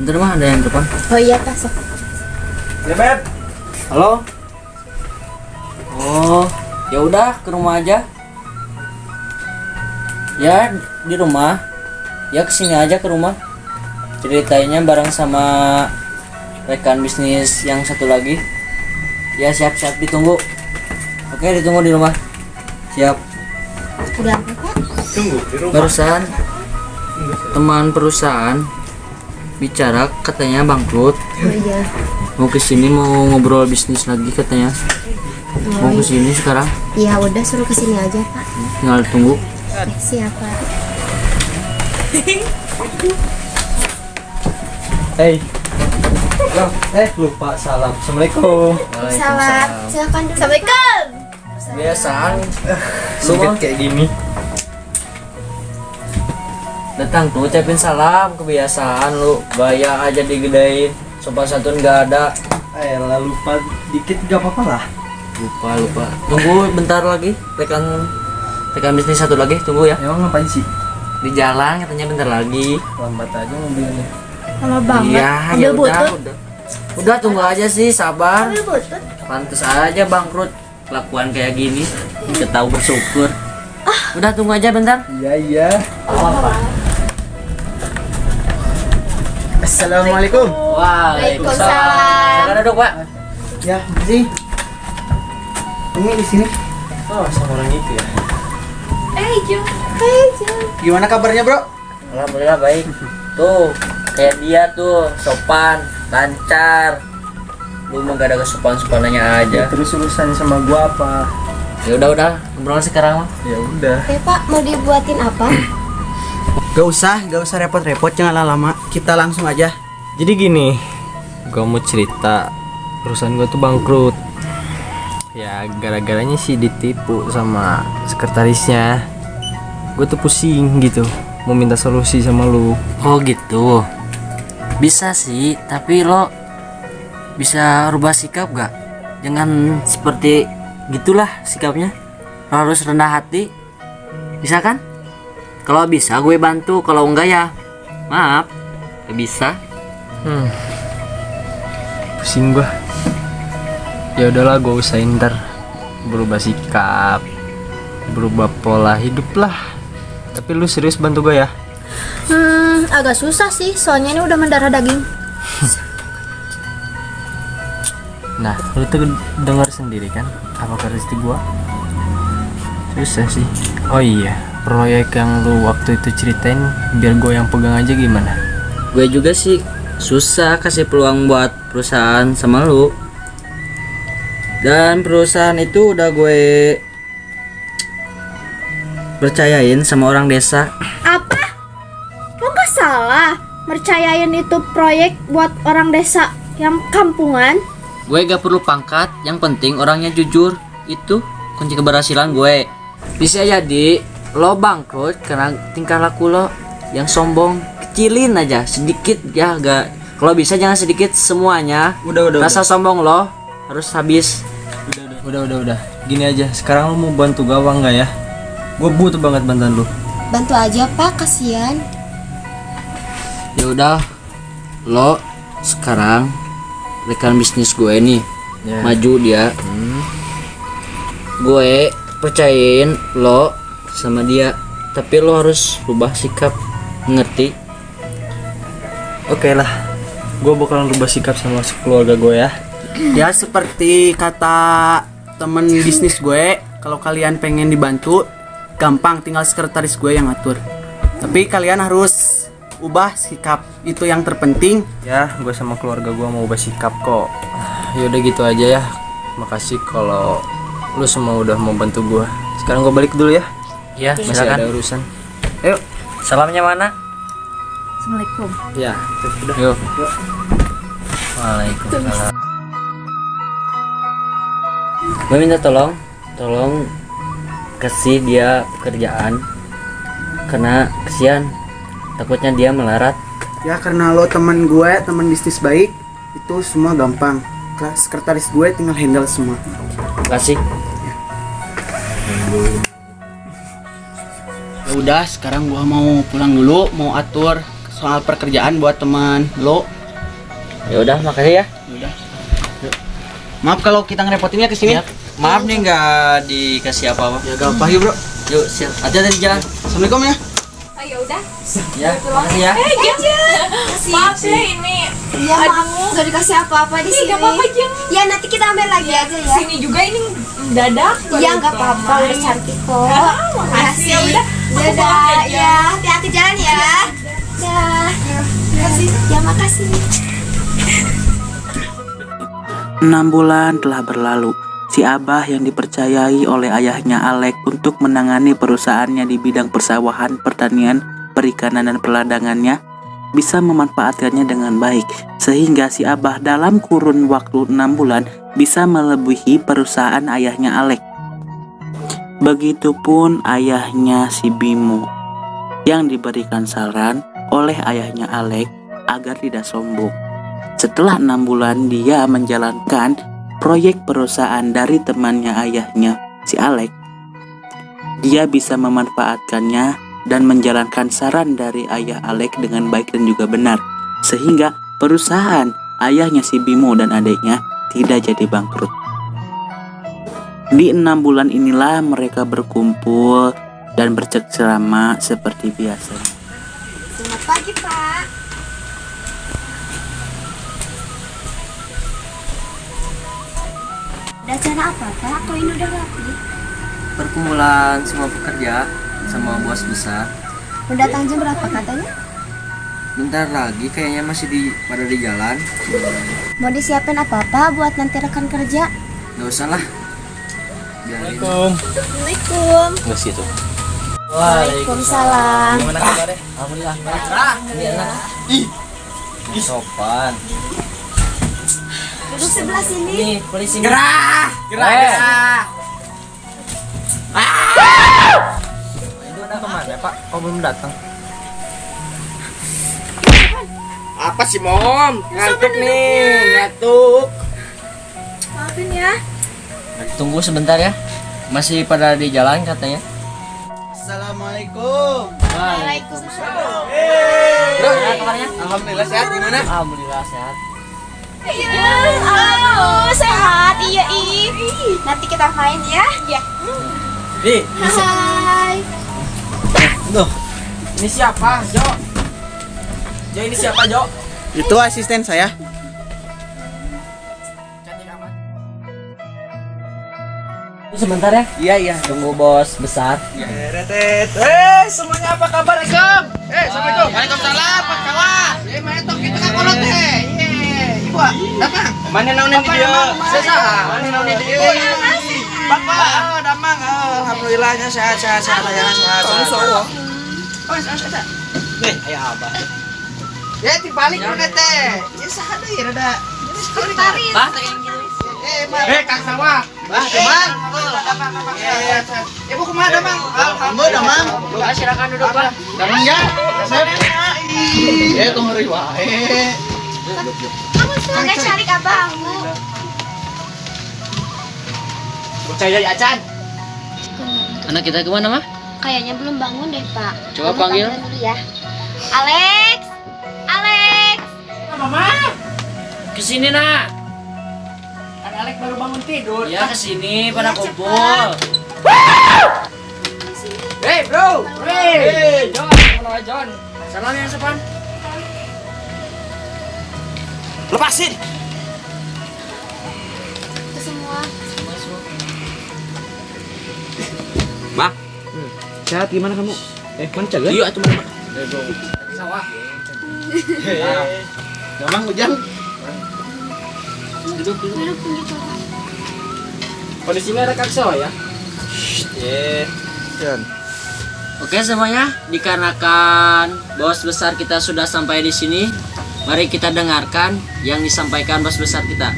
Bentar mah, ada yang telepon. Oh iya, Pak, sok. Ya, Beb. Halo. Oh, ya udah ke rumah aja. Ya di rumah. Ya kesini aja ke rumah. Ceritanya bareng sama rekan bisnis yang satu lagi. Ya siap-siap ditunggu. Oke, ditunggu di rumah. Siap. Udah apa, Pak? Tunggu di rumah. Barusan teman perusahaan bicara, katanya bangkrut. Oh iya. Mau kesini, mau ngobrol bisnis lagi katanya. Mau kesini sekarang. Ya udah, suruh kesini aja, Pak. Tinggal tunggu. Oke, siap, Pak. Hey. Lupa salam. Assalamualaikum. Salam. Silakan duduk. Assalamualaikum. Biasaan Sempit kayak gini. Datang tuh ucapin salam, kebiasaan lu, gaya aja digedein, sopan santun gak ada. Lah, lupa dikit gak apa-apa lah. Lupa lupa. Tunggu bentar lagi, rekan rekan bisnis satu lagi tunggu ya. Emang ngapain sih? Di jalan katanya bentar lagi. Lambat aja mobilnya. Lama banget. Iya, Mobil ya udah, butut. udah. Udah tunggu aja sih, sabar. Mobil butut. Pantes aja bangkrut, kelakuan kayak gini, nggak tahu bersyukur. Udah tunggu aja bentar. Iya, iya. Assalamualaikum. Waalaikumsalam. Silakan duduk, Pak. Ya, makasih. Umi di sini. Oh, sama orang itu ya. Hey, Jo. Hey, Jo. Gimana kabarnya, Bro? Alhamdulillah baik. Tuh, kayak dia tuh sopan, lancar. Lu mah gak ada kesopan-sopanannya aja. Terus urusan sama gua apa? Ya udah, ngobrol sekarang mah. Ya udah. Oke, Pak, mau dibuatin apa? Gak usah repot-repot, jangan lama. Kita langsung aja. Jadi gini, gua mau cerita, perusahaan gua tuh bangkrut. Ya gara-garanya sih ditipu sama sekretarisnya. Gue tuh pusing gitu, mau minta solusi sama lu. Oh gitu. Bisa sih, tapi lo bisa rubah sikap gak? Jangan seperti gitulah sikapnya. Lo harus rendah hati. Bisa kan? Kalau bisa gue bantu, kalau enggak ya maaf, gak bisa. Pusing gua. Ya udahlah, gue usahain ntar berubah sikap, berubah pola hidup lah. Tapi lu serius bantu gue ya? Agak susah sih, soalnya ini udah mendarah daging. Nah, lu tuh dengar sendiri kan apa kata istri gua? Susah sih. Oh iya, proyek yang lu waktu itu ceritain biar gue yang pegang aja gimana? Gue juga sih susah kasih peluang buat perusahaan sama lu. Dan perusahaan itu udah gue percayain sama orang desa. Apa? Lo nggak salah percayain itu proyek buat orang desa yang kampungan? Gue gak perlu pangkat, yang penting orangnya jujur. Itu kunci keberhasilan gue. Bisa jadi lo bangkrut karena tingkah laku lo yang sombong. Kecilin aja sedikit ya, gak. Kalau bisa jangan sedikit, semuanya. Udah. Rasa sombong lo harus habis. Udah. Gini aja, sekarang lu mau bantu gue apa enggak ya? Gue butuh banget bantuan lu. Bantu aja, Pak, kasihan. Ya udah, lo sekarang rekan bisnis gue nih, Ya. maju dia. Gue percayain lo sama dia, tapi lo harus rubah sikap, ngerti? Oke lah, gue bakalan rubah sikap sama keluarga gue ya. Ya seperti kata temen bisnis gue, kalau kalian pengen dibantu, gampang, tinggal sekretaris gue yang ngatur. Tapi kalian harus ubah sikap, itu yang terpenting. Ya, gue sama keluarga gue mau ubah sikap kok. Ya udah gitu aja ya. Makasih kalau lu semua udah mau bantu gue. Sekarang gue balik dulu ya. Ya, Masih silakan. ada urusan. Ayo. Salamnya mana? Assalamualaikum. Ya, udah. Yuk. Waalaikumsalam. Gue minta tolong, tolong kasih dia pekerjaan karena kesian, takutnya dia melarat. Ya karena lo teman gue, teman bisnis baik, itu semua gampang. Sekretaris gue tinggal handle semua. Kasih. Ya udah, sekarang gua mau pulang dulu, mau atur Soal pekerjaan buat teman lo. Ya udah, makasih ya. Udah. Maaf kalau kita ngerepotin ya kesini. Siap. Maaf nih nggak dikasih apa-apa. Ya gak apa yuk bro. Yuk, siap. Hati-hati di jalan. Assalamualaikum ya. Oh ya udah. Ya, makasih ya. Maaf ya ini. Iya, maaf nggak dikasih apa-apa di sini. Gak apa-apa Jeng. Ya nanti kita ambil lagi aja ya. Sini juga ini mendadak. Iya nggak apa-apa, udah cantik kok. Makasih. Ya udah. Aku Dadah. pulang ya, Jeng. Ya, hati-hati jalan ya. Dah. Makasih. Ya makasih. 6 bulan telah berlalu. Si Abah yang dipercayai oleh ayahnya Alek untuk menangani perusahaannya di bidang persawahan, pertanian, perikanan, dan perladangannya bisa memanfaatkannya dengan baik, sehingga si Abah dalam kurun waktu 6 bulan bisa melebihi perusahaan ayahnya Alek. Begitupun ayahnya si Bimo yang diberikan saran oleh ayahnya Alek agar tidak sombong. Setelah 6 bulan dia menjalankan proyek perusahaan dari temannya ayahnya si Alek, dia bisa memanfaatkannya dan menjalankan saran dari ayah Alek dengan baik dan juga benar, sehingga perusahaan ayahnya si Bimo dan adiknya tidak jadi bangkrut. Di 6 bulan inilah mereka berkumpul dan bercengkerama seperti biasa. Selamat pagi, Pak. Ada acara apa, Pak? Kok ini udah rapi? Perkumpulan semua pekerja sama bos besar. Mau datang jam berapa katanya? Bentar lagi kayaknya masih pada di jalan. Mau disiapin apa-apa buat nanti rekan kerja? Gak usah lah. Biarin. Assalamualaikum. Nggak sih itu. Waalaikumsalam. Gimana kabarnya? Alhamdulillah. Ini enak. Ih, sopan. Duduk sebelah sini. Nih, polisi. Gerah, gerah. Itu udah kemana Pak? Kok belum datang? Apa sih Mom? Ngantuk nih, ngantuk. Maafin ya. Tunggu sebentar ya. Masih pada di jalan katanya. Assalamualaikum. Waalaikumsalam. Bro, gimana kabarnya? Alhamdulillah sehat, gimana? Alhamdulillah sehat. Iya, halo, sehat. Iya, ih. Nanti kita main ya. Iya. Di, Hai. Duh, ini siapa, Jo? Jo, ini siapa, Jo? Itu asisten saya. Cantik amat. Sebentar ya. Iya, iya. Tunggu bos besar. Semuanya apa kabar, Assalamualaikum. Assalamualaikum. Waalaikumsalam, Pak Kawan. Main tok kita ka kolot teh. Ibu, damang. Mana naon di dieu? Saha? Mana naon di dieu? Bapak, damang. Alhamdulillah nya sehat sehat sehat ya sehat. Sehat. Oh, sehat. Nih, aya abah. Ya dibalik udah teh. Ya saha deui rada. Bah, Kang Sawah. Bah, Damang. Ibu kumaha Damang? Alhamdulillah Damang. silakan duduk, Pak. Damang ya. Eh, tong heureuy wae. Kamu cari abangmu. Bocah ya acan. Anak kita kemana, Mah? Kayaknya belum bangun deh, Pak. Coba Kamu panggil. panggilan dulu ya. Alex. Alex. Kesini, Nak. Kan Alek baru bangun tidur. Ya, kesini pada Iya, kumpul. Hey, bro. Hey, John, mana John? Salam yang sopan. Lepasin. Itu semua. Mah. Sehat gimana kamu? Mana caga? Iya, atuh mana? Sawah. Damang ujang. Duduk, duduk. Duduk pinggir Bapak. Kondisinya ada Kang Sawah ya? Yeah. Oke semuanya, dikarenakan bos besar kita sudah sampai di sini, mari kita dengarkan yang disampaikan bos besar kita.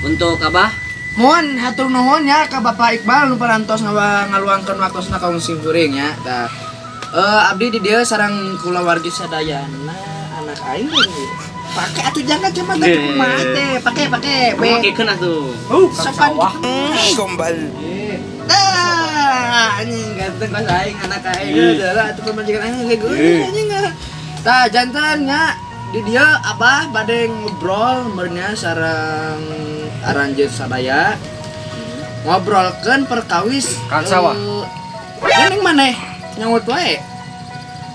Untuk Abah, Mohon hatur nuhun ya ka Bapak Iqbal nu parantos ngaluangkeun waktosna ka sim kuring ya. Tah. Abdi di dieu sareng kulawargi sadayana anak aing. Pake atuh jangan kacamata kumaha teh. Pake pake. Pakekeun atuh. Sopan Gombal. Dah, anjing ganteng pas aing anak aing. Adalah atuh pamajikan aing geus anjing. Tah, janten nya di dieu Abah bade ngobrol meureun sareng aranjeun sadaya. Ngobrolkeun perkawis Kang Sawah. Geuning maneh nyaut wae.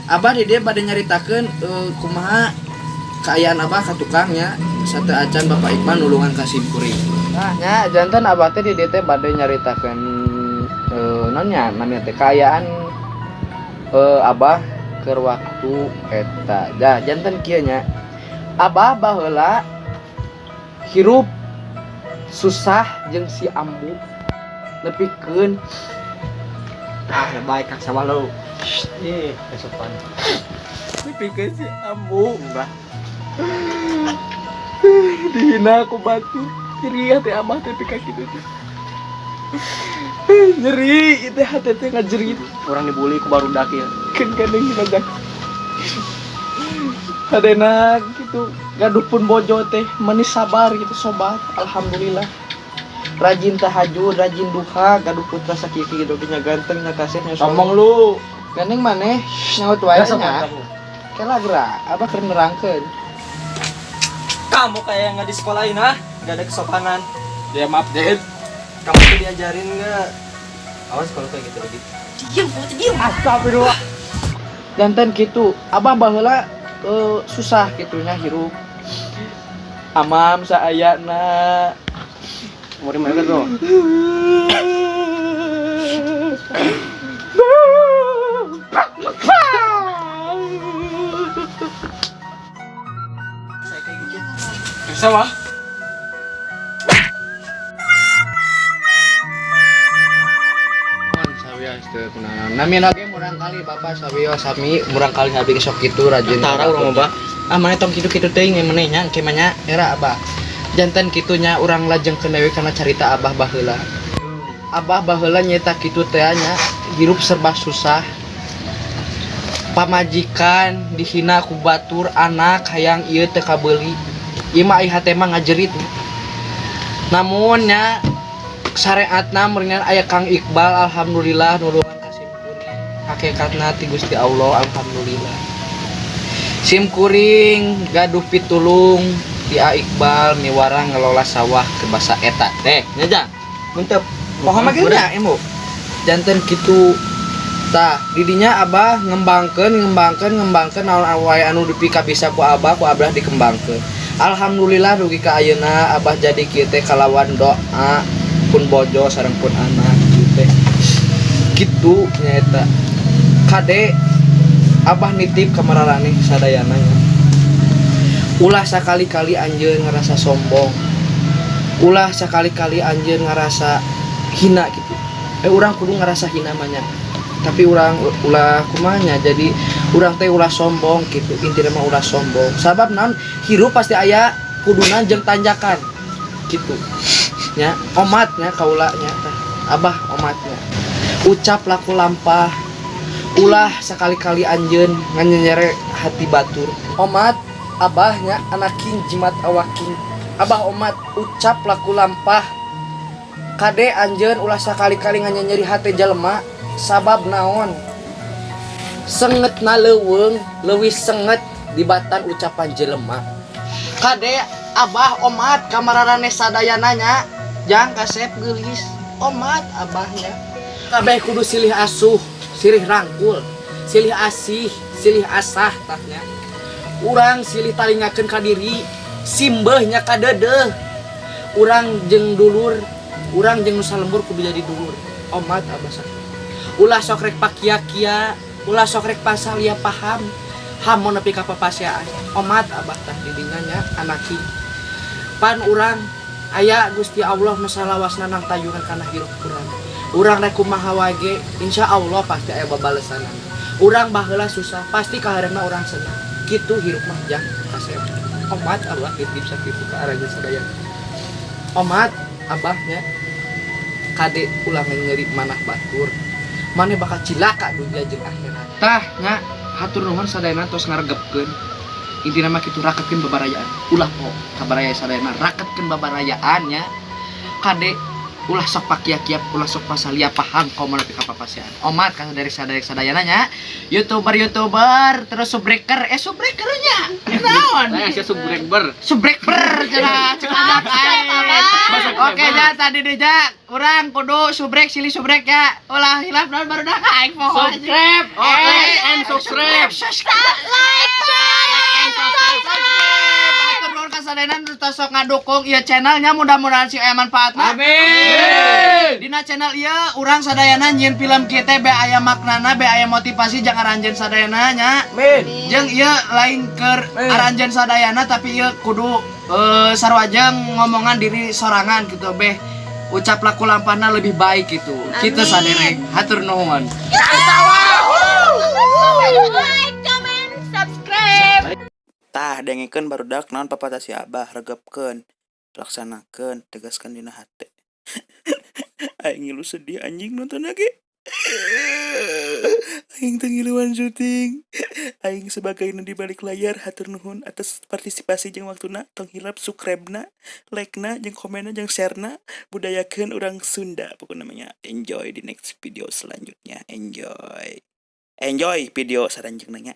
Abah di dieu bade nyaritakeun kumaha kaayaan Abah ka tukangnya sateuacan Bapak Iqbal nulungan ka sim kuring. Nah, nya janten Abah teh di dieu teh bade nyaritakeun naon nya namanya teh kaayaan Abah keur waktu eta. Dah janten kieu nya. Abah baheula hirup susah jeung si ambu nepikeun Ah, baik Kang Sawah lu. Ih, kesopan. Nepikeun si ambu. Bah. Dihina ku batur. Nyeri hati Abah teh pika kitu teh. Nyeri itu hati teh ngajerit. Orang dibully ku barudak ya. Kan kadang ngajak. Hadena gitu gaduh pun bojo teh manis sabar gitu sobat, alhamdulillah rajin tahajud, rajin duha, gaduh putra sakieu gitu nya, ganteng nya, kasihnya. Ngomong lu. Gandeng maneh nyaut wae Gak sopan nya. Kamu. Kela geura, Abah keur nerangkeun. Kamu kayak nggak di sekolahin, ah? Nggak ada kesopanan. Ya maaf deh. Kamu tuh diajarin nggak? Awas kalau kayak gitu lagi. Diem, kamu tuh diem. Astagfirullah. Janten gitu, Abah baheula susah gitunya hirup. Amam saayana. Umurnya mana tuh? Sama. Sawios teu kunaon. Namina ge murang kali Bapak sawios sami murang kali abdi sok kitu rajin. Tara urang mah, Bah. Ah, maneh tong kitu-kitu teuing maneh nya engke mah nya Era Abah. Janten kitunya urang lajengkeun deui kana carita Abah baheula. Abah baheula nyeta kitu teh nya, hirup serba susah. Pamajikan dihina ku batur, anak hayang ieu teu kabeuli. Ieu mah ai hate mah ngajerit. Namun nya syariatna meureun aya Kang Iqbal, alhamdulillah nulungan ka sim kuring. Hakikatna ti Gusti Allah, alhamdulillah. Sim kuring gaduh pitulung ti A Iqbal miwarang ngelola sawah ke basa eta teh nya jang. Mantep. Poho mah nya emu. Janten kitu tah didinya Abah ngembangkeun ngembangkeun ngembangkeun naon wae anu dipika bisa ku Abah dikembangkeun. Alhamdulillah dugi ka ayeuna Abah jadi kieu teh kalawan doa pun bojo sareng pun anak kieu teh. Kitu nyaeta kade Abah nitip ka mararaneh sadayana nya. Ulah sakali-kali anjeun ngerasa sombong, ulah sakali-kali anjeun ngerasa hina gitu. Urang kudu ngerasa hina mah nya, tapi urang ulah kumaha nya, jadi urang teh ulah sombong gitu. Intina mah ulah sombong, sabab naon, hirup pasti aya kuduna jeung tanjakan gitu nya. Omat nya kaula nya tah Abah omatnya, ucap laku lampah, ulah sekali-kali anjeun nganyenyere hati batur. Omat Abahnya, anaking jimat awaking Abah omat, ucap laku lampah, kade anjeun ulah sakali-kali nganyenyeri hati jelema, sabab naon, sengetna leuweung leuwih senget dibatan ucapan jelema. Kade Abah omat kamararane sadayana nya, jang kasep geulis, omat Abahnya kabeh kudu silih asuh, silih rangkul, silih asih, silih asah tahnya. Urang silih talingakeun ka diri, simbeuh nya kadeudeuh. Urang jeung dulur, urang jeung nu salembur kudu jadi dulur. Omat Abah sakit, ulah sok rek pakia-kia, ulah sok rek pasalia paham hamo nepi ka papasiaan. Omat Abah tah didinya nya, anaki pan urang aya Gusti Allah nu salawasna nang tayungan kana hirup urang. Urang rek kumaha wae ge insya Allah pasti aya babalesanana. Urang baheula susah pasti kaharepna urang senang. Kitu hirup mah jang kasep. Omat Abah titip sakitu ka aranjeun sadaya. Omat Abahnya kade ulah nyeri manah batur, maneh bakal cilaka dunia jeung akhirat. Tah nya, hatur nuhun sadayana tos ngaregepkeun. Intina mah kitu, raketkeun babarayaan, ulah po kabaraya sadayana, raketkeun babarayaan nya. Kade Ulah sok pakia-kiap, ulah sok pasalia paham komo nepi ka papasian. Omat ka saderek sadayana nya. YouTuber-youtuber terus subbreaker, eh, subbreaker nya. Naon? Saya sih subbreaker. Subbreaker cenah cek anak aing. Oke ja, tadi deh ja, urang kudu subrek, silih subrek ya. Ulah hilap naon baru dah aing poho. Subscribe, Oh, like and subscribe. Subscribe, like, and subscribe. Hatur nuhun ka sadayana nu tos sok ngadukung ieu channelnya, mudah-mudahan sing aya manfaatna. Amin. Dina channel ieu urang sadayana nyieun film kita be aya maknana, be aya motivasi jang aranjeun sadayana nya. Amin. Jeung ieu lain keur aranjeun sadayana, tapi ieu kudu sarua jeung ngomongan diri sorangan gitu, beh ucap laku lampahna lebih baik gitu. Kita saderek hatur nuhun. Like, comment, subscribe. Tah, dengekeun barudak naon papatah si Abah, regepkeun, laksanakeun, tegaskan dina hate. Aing ngilu sedih anjing nonton lagi. Aing teu ngiluan syuting. Aing sebagai nu di balik layar hatur nuhun atas partisipasi jeung waktuna. Tong hilap subscribe-na, like-na, jeung komenna, jeung share-na. Budayakeun urang Sunda pokoknya namanya. Enjoy di next video selanjutnya. Enjoy. Enjoy video saranjeunna nya.